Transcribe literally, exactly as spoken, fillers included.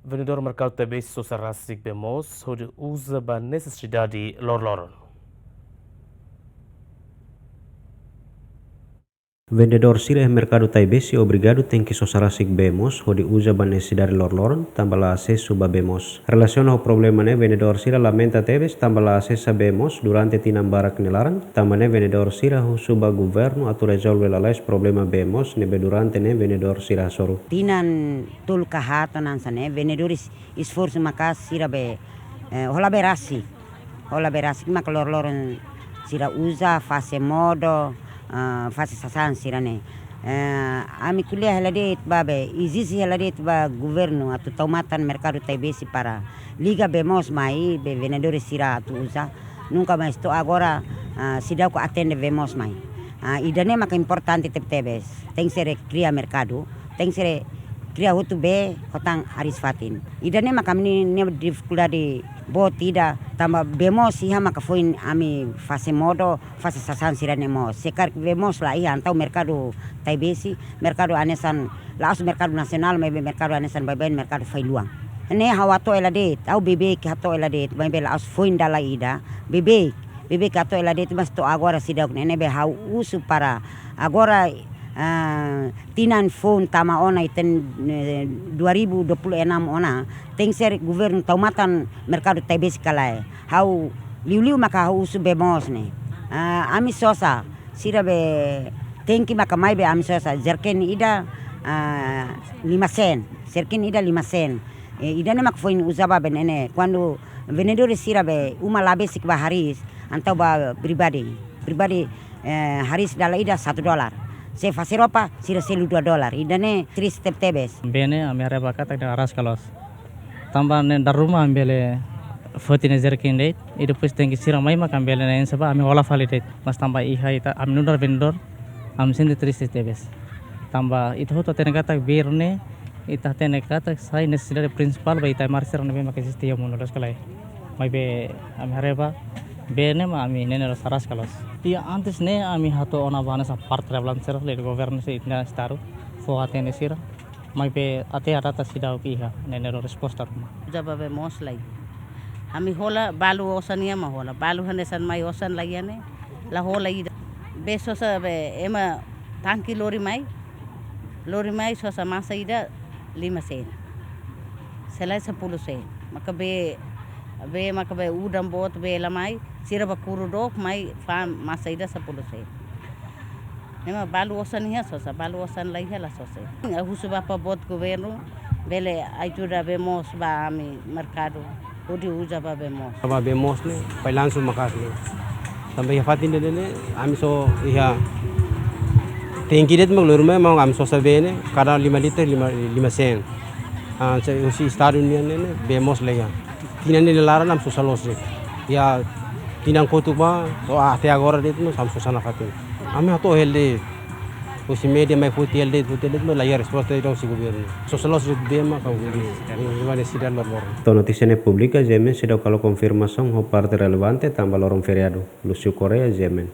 Vendedór merkadu Taibesi sosa rasik bee moos hodi uza ba nesesidade loroloron. Vendedór sira iha merkadu Taibesi obrigadu tenke sosa rasik bee moos hodi uza ba nesesidade loroloron, tanba la asesu ba bee moos. Relasiona ho problema ne'e, vendedór sira lamenta tebes tanba la asesa bee moos durante tinan barak nia laran. Tanba ne'e, vendedór sira husu ba governu atu rezolve lalais problema bee moos ne'ebé durante ne'e vendedór sira hasoru. Tinan tolu ka haat ona hanesan ne'e, vendedores esforsu maka'as sira be, eh, hola bee rasik. Hola bee rasik maka loroloron sira uza, fase modo, eh, fase sasán sira-ne'e. Eh, ami ko'alia hela de'it ba be, ezije hela de'it ba governu atu tau matan merkadu Taibesi para liga bee moos mai, be vendedores sira atu uza. Nunka mais to'o agora, ah, seidauk atende bee moos mai. Ah, ida-ne'e maka importante tebetebes. Tenke ser kria merkadu, tenke ser kria hotu bee ho tan hariis-fatin. Ida-ne'e maka ami-nia difikuldade boot ida, tanba bee moos iha maka foin ami fase modo, fase sasán sira-ne'e moos. Se karik bee moos la iha, entaun merkadu Taibesi, merkadu hanesan, la'ós merkadu nasionál, maibé merkadu hanesan baibain merkadu fali luan. Ne'e ha'u hato'o hela de'it, ha'u beibeik hato'o hela de'it, maibé la'ós foin dala ida, beibeik, beibeik hato'o hela de'it, mas to'o agora seidauk ne'e, ne'ebé ha'u husu para agora, ah, tinan foun tama ona ita-nia, eh, dua ribu dua puluh enam ona, tenke ser governu tau matan merkadu Taibesi ka lae. Ha'u liuliu maka ha'u husu bee moos ne'e. Ah, ami sosa, sira be tenke maka mai be ami sosa, jerrycan ida, ah, lima sen, jerrycan ida lima sen. Eh, ida-ne'e maka foin uza ba be ne'e ne'e. Kuandu vendedores sira be uma la besik ba hariis, entaun ba pribadi. Pribadi, eh, hariis dala ida satu dolar. Se fase roupa, sira selu dua dolar. Ida-ne'e triste tebes. Bee ne'e, ami haree ba katak ne'e aras ka loos. Tanba ne'e dala ruma ami bele foti ne'e jerrycan de'it, i depois tenke sira mai maka ami bele ne'e enxe ba, ami hola fali de'it. Mas tanba iha ita, ami nu'udar vendedór, ami sente triste tebes. Tanba ita hotu hatene katak bee ne'e, ita hatene katak sai nesesidade prinsipál ba ita-nia moris sira ne'ebé maka eziste iha mundu loos ka lae. Maibé ami haree ba, bee ne'e mak ami ne'e ne'e loos aras ka loos. Iha antes ne'e ami hato'o ona ba hanesan parte relevante sira, liuliu governu sira, ita-nia estadu, fó hatene sira. Maibé até agora seidauk iha ne'e ne'e loos resposta ruma. Uza ba bee moos lai. Ami hola balu osan iha mak hola. Balu hanesan mai osan lai iha ne'e. La hola ida. Bee sosa be ema tangki lori mai. Lori mai sosa masa ida lima sen. Se lae sepuluh sen. Maka bee, bee maka bee udan boot bee la mai. Sira ba kuru dook mai fa'an masa ida sepuluh sen. Ne'e mak balu osan iha sosa, balu osan la iha la sosa. Ha'u husu ba favór governu, bele ajuda bee moos ba ami merkadu, hodi uza ba bee moos. Ba bee moos ne'e, falla langsung maka'as ne'e. Tanba iha fatin ida-ne'e, ami só iha tangki de'it mak lori mai, mak ami sosa bee ne'e, kada lima liter, lima, lima sen. Ah, se husi estadu nian ne'e, ne'e, bee moos la iha. Tinan ne'e nia laran ami sosa loos de'it. Iha tinan kotuk ba, to'o até agora de'it mós ami sosa nafatin. Ami hato'o hela de'it. Husi média mai foti hela de'it, foti hela de'it, mas la iha resposta ida husi governu. Sosa loos de'it bee mak ha'u hanoin, nesesidade loroloron. To'o notísia ne'e publika, GMN seidauk halo konfirmasaun ho parte relevante tanba loron feriadu. Lúcio Correia, GMN.